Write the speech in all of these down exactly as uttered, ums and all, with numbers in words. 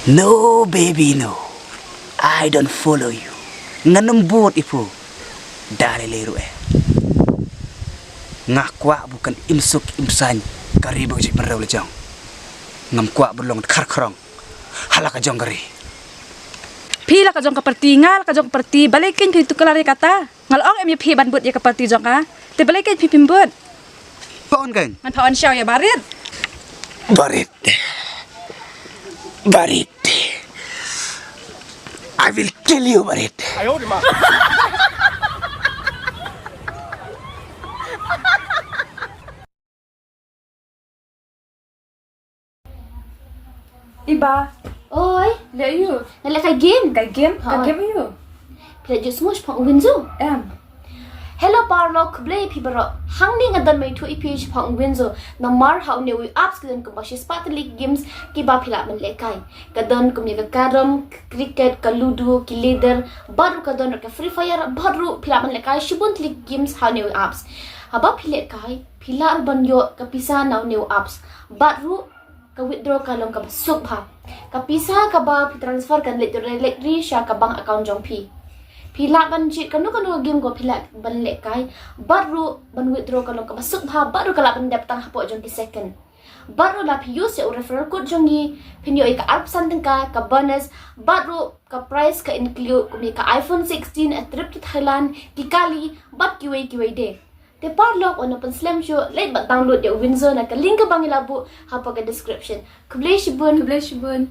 No, baby, no. I don't follow you. Ngan ym bud ïa phi. Da lei lei ruh eh. Nga kwah ba kan im suk im saiñ ka ri bad ka jaitbynriew la jong. Ngam kwah ba long dkhar khrong ha la ka jong ka ri. Phi la ka jong ka parti, nga la ka jong ka parti, balei kein phi tuklar ïa kata? Nga la ong em ïa phi ban bud ïa ka parti jong nga. Te balei kein phi phim bud? Pha on kein? Ngan pha on shuwa ïa Barit. Barit. Barit. I will kill you, Barit. Iba. Oi. Leh ïa u. Nga leh ka game. Ka game? Ka game ïa u. Phi la ju sngewsih pang u Winzo? Em. Hello paralok, khublei phi baroh. Hangne nga don mai thuh ïa phi shaphang u Winzo. Namar ha une u apps ka don kumba shispah tylli ki games kiba phi lah ban lehkai. Ka don kum ïa ka carrom, cricket, ka ludo, ki ladder, bad ruh ka don ruh ka Free Fire, bad ruh phi lah ban lehkai shibun tylli ki games ha une u apps. Haba phi lehkai, phi lah ruh ban ïoh ka pisa na une u apps. Bad ruh ka withdraw ka long kaba suk bha. Ka pisa kaba phi transfer kan leit direct ri sha ka bank account jong phi. Phi lah ban jied kano kano game ko phi lah ban lehkai. Bad ruh ban withdraw ka long kaba suk bha. Bad ruh ka lah ban dep tang hapoh jong ki second. Bad ruh la phi use ïa u referral code jong ngi, phin ïoh ïa ka arphew san tyngka ka bonus. Bad ruh ka prize ka include kum ïa ka iPhone sixteen, a trip to Thailand, ki kali, bad kiwei kiwei de. Te paralok, wat nang pynslem shuh, leit bad download ïa u Winzo na ka link kaba ngi la buh hapoh ka description. Khublei shibun. Khublei shibun.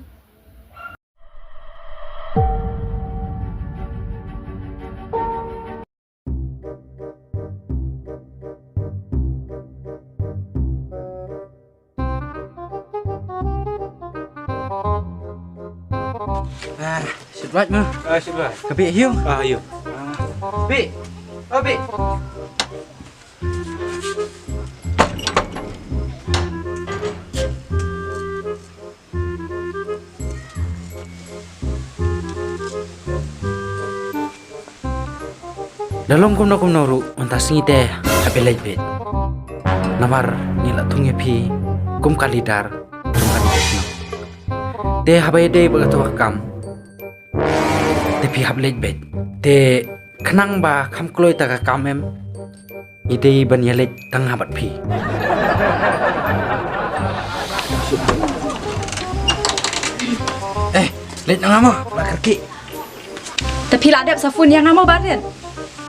Ah, shu wait mo. Ah, shu wait. Ka Bih ïa u. Ah, ïa u. Ah, Bih. Oh, Bih. Da long kumno kumno ruh, mynta sngi te hap ïaleit beit. Namar ngi la thung ïa phi kum ka leader jong ka nation. Te haba ïadei bad kato ka kam, te phi hap leit beit. Te khnang ba kham kloi ta ka kam em, ngi dei ban ïaleit tang ha bad phi. Eh, leit na nga mo, la kyrkieh. Te phi la dep sa phone ïa nga mo Barit?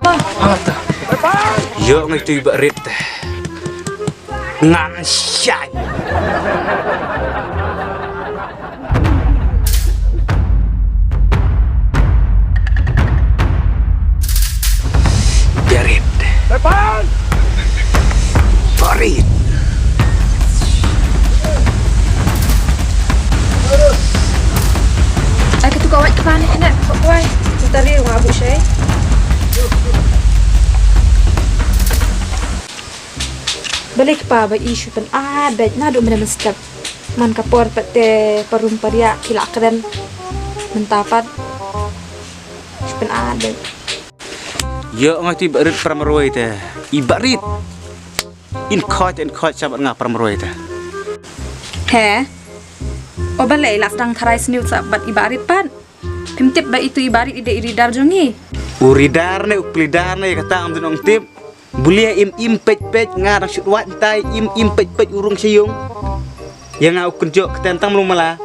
Mo. Ïoh ngi tu i Barit. Ngan shang. Barit. Barit. Ai, katu ka wait kpa ne kena, kawai. Kita ri nga bu shai. Balei kpa ba i shu pynat beit naduh mynne mynstep. Man ka por pat te parum pariah ki la kren. Mynta pat shu pynat beit. Ïoh nga tu i Barit para marwei te. I Barit. In khot, in khot shabat nga para marwei te. He. O balei la sdang tharai sniewsah bad i Barit pat. Phim tip ba itu i Barit i dei i leader jong ngi. U leader ne u pleader ne kata ngam dei nong tip. Bulia im im peit peit nga dang shut wat ntai im im peit peit u rung sha ïung. Ïa nga u kynjoh ktien tang mlu mala.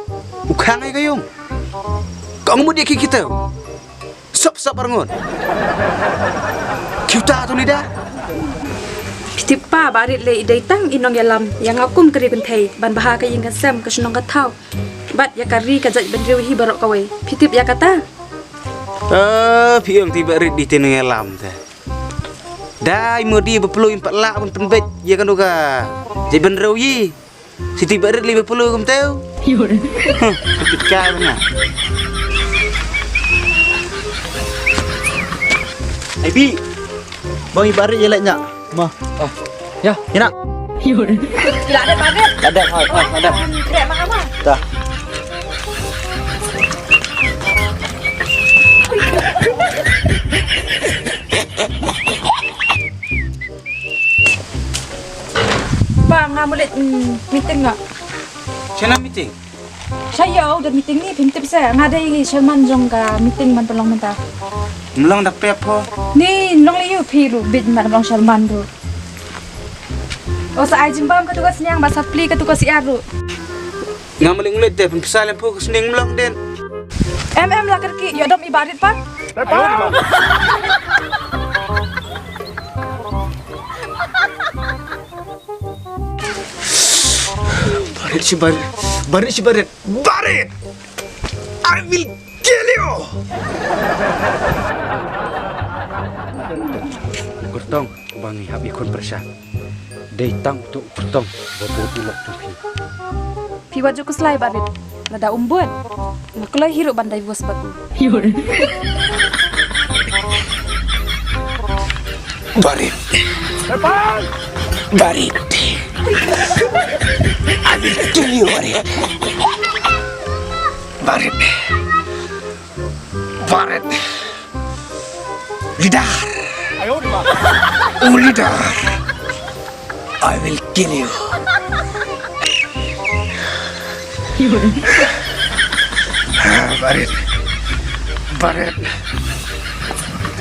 U khang ai ka ïung. Ka ong mut ïa ki kita. Sop sop arngut. Kita tu leader. Phi tip pa Barit le i dei tang i nongïalam ïa nga kum ka ri kynthei ban bha ka ïing ka sem ka shnong ka thaw. Bad ïa ka ri ka jaitbynriew hi baroh kawei. Phi tip ïa kata? Eh, phi ong ti Barit dei te nongïalam te. Dei modi ba pynlut pat lah ban pynbeit ïa kano ka jaitbynriew hi. Siti Barit lei ba pynlut kumteu. Huh, pynbeit ka bana. Ai Bih. Bang i Barit ïa leit nya. Ma. Ah. Ya. Ïa na. Ïa na Barit. Ada, ha, ha, ada. Dah. Pa, nga mut leit, mm, meeting nga. Shano meeting? Sha ïoh don meeting ne phim tip se. Nga dei chairman jong ka meeting ban pynlong mynta. Mlong da pep ho. Ni long le ïoh phi ruh bit man long chairman ruh. O sa ai jingbam katu ka sniang ba sa pli katu ka siar ruh. Nga mlong lut de pynpisa lem phu ka sniang mlong den. Em em la kyrki ïoh dom i barit pan. Barit shi barit. Barit shi barit. Barit! I will kill you! Kurtong, ba ngi hap ïakhun pyrshah. Dei tang uto u Kurtong ba bud u lok jong phi. Phi wat ju khuslai Barit. Lada um bud, nga kloi hi ruh ban divorce bad u. Barit. Barit. I will kill you, Barit. Barit. Barit. Leader. Oh, leader. I will kill you. Ah, Barit. Barit.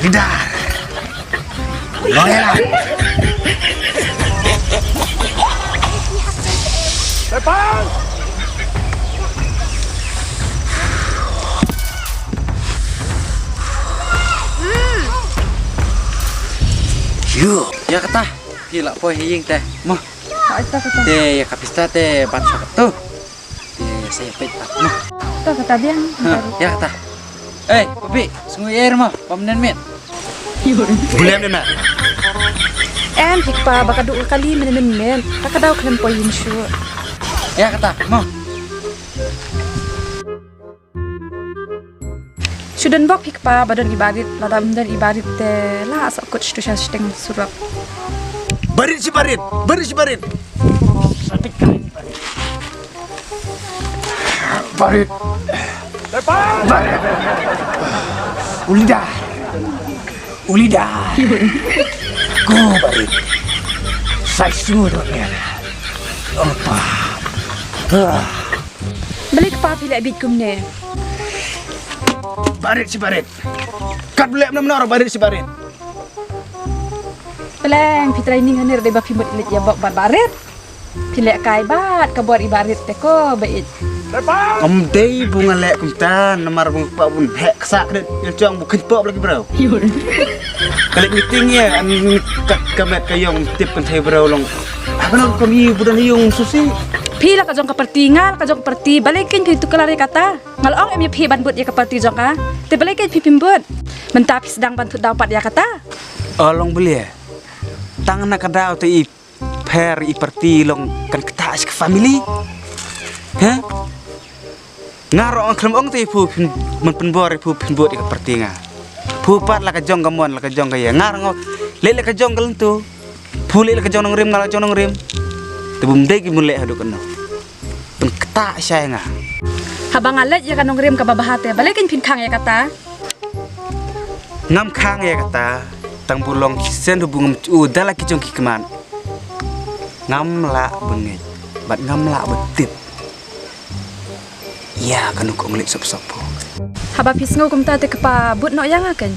Leader. Loyal. Depan. Ïa kata, phi lah poi ha ïing te. Mo. Te ïa ka pista te ban sa katu. Te sa ïa peit pat mo. To kata biang. Ha, ïa kata. Eh, Papi, sngew air mo, pom nen met. Bulem nen met. Em, phi kpa ba ka duk ka kali men men met. Ka ka daw khlem poi ïing shuh. Ïa kata mo. Shu don bok phi kpa ba don i Barit, lada ym don i Barit te la sa kut shu sha shteng surok. Barit shi Barit, Barit shi Barit. Barit. Barit. U leader. U leader. Ko Barit. Sai sngewdon ïa. Opa. Balei kpa phi leh bit kumne? Barit shi Barit. Kat leh namar Barit shi Barit. Peleng phi training hangne dei ba phi mut leit ïa bok bad Barit. Phi leh kai bad ka bor i Barit te ko ba ïeit. Ym dei bu nga leh kumta namar bu nga kwah bun heh ksa kret ïa jong bu khein pop lagi bro. Ka leit meeting ïa an kat ka met ka ïong tip kan thei bro long. Apa nang kami bu don ïong susi. Phi la ka jong ka parti nga la ka jong ka parti balei kin phi tu kelari kata. Nga la ong em ïa phi ban bud ïa ka parti jong ka. Te balei kin phi phim bud. Mynta phi sdang ban thut daw pat ïa kata. Along belia. Tang na ka daw te i pher i parti long kan kata shi ka family. He? Nga rong khlem ong te i phu phin man pynbor i phu phin bud i ka parti nga. Phu pat la ka jong ka mon la ka jong ka ïa. Nga rong le le ka jong ka lentu. Phu le le ka jong nongrim nga la jong nongrim. Te bum dei ki mun le hadu kano. Teng kata shai nga. Haba nga leit ïa ka nongrim kaba bha te balei kin phin khang ïa kata. Ngam khang ïa kata. Tang bu long ki sen bu ngam u da la ki jong ki kman. Ngam lah bengit bad ngam lah betip. Ïa kanu kong leit sop sop. Haba phi sngew kumta te kpa but nok ïa nga kan.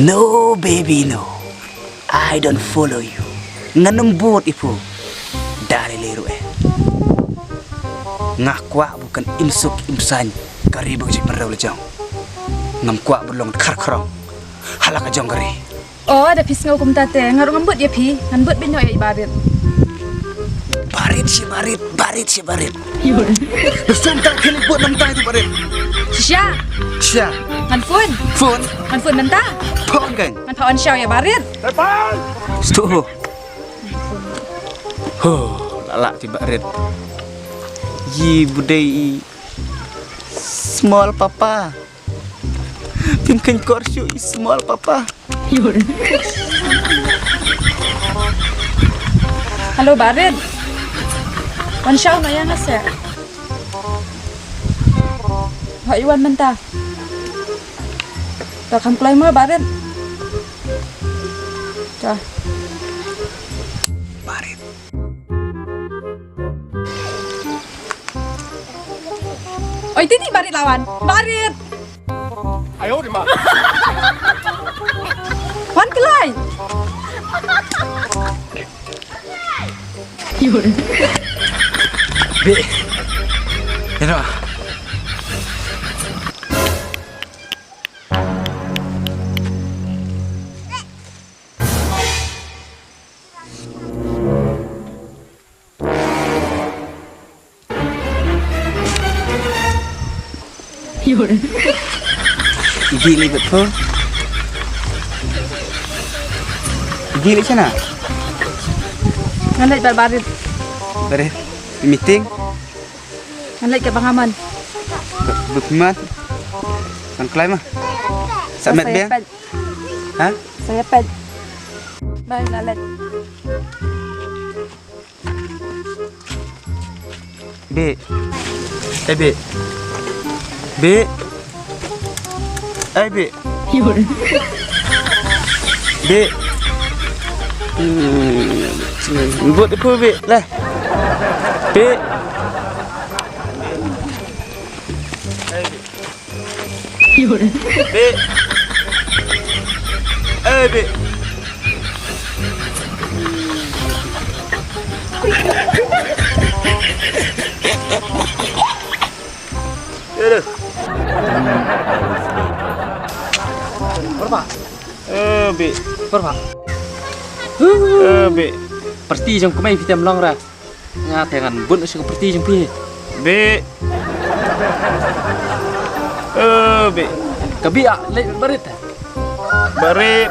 No baby no. I don't follow you. Ngan ym bud i phu. Da lei lei ruh eh. Nga kwah bu kan im suk im saiñ ka ri ba ka jingpynrew la jong. Ngam kwah bu long khar khrong. Hala ka jong ka ri. Oh, da phi sngew kumta te nga ruh ngan bud ïa phi. Ngan bud beit noh ïa i Barit. Barit shi Barit, Barit shi Barit. Dur sum tang khini bud namta itu Barit. Shisha. Shisha. Ngan phone. Phone. Ngan phone mynta. Phone kan. Ngan phone shaw ïa Barit. Stu ho. Ho, lala ti Barit. Yi budai i small papa. Phim khein kor shuh i small papa. Hello Barit. Wan shaw noh ïa nga seh. Hoi wan mynta. To kham kloi mo Barit. To. Barit. Oi, titi barit lawan. Barit. Ayo, di ma. Wan kelai. Be. Ino. Igi lei bad pho. Igi lei shana. Ngan leit bad barit. Barit. Meeting. Ngan leit ka bangaman. Bukman. Kan klai ma. Sa met biang. Ha? Saya pet. Bye, lalet. Be. Eh, Be. Be. Eh, Be. Be. Hmm. Buat aku, Be. Lah. Be. Be. Eh, Be. Ya dah. Berapa? Eh, Be. Berapa? Eh, Be. Parti jong kumai phi tem long ra. Nga te ngan bun sha ka parti jong phi. Be. Eh, Be. Ka Be ah, leit barit. Barit.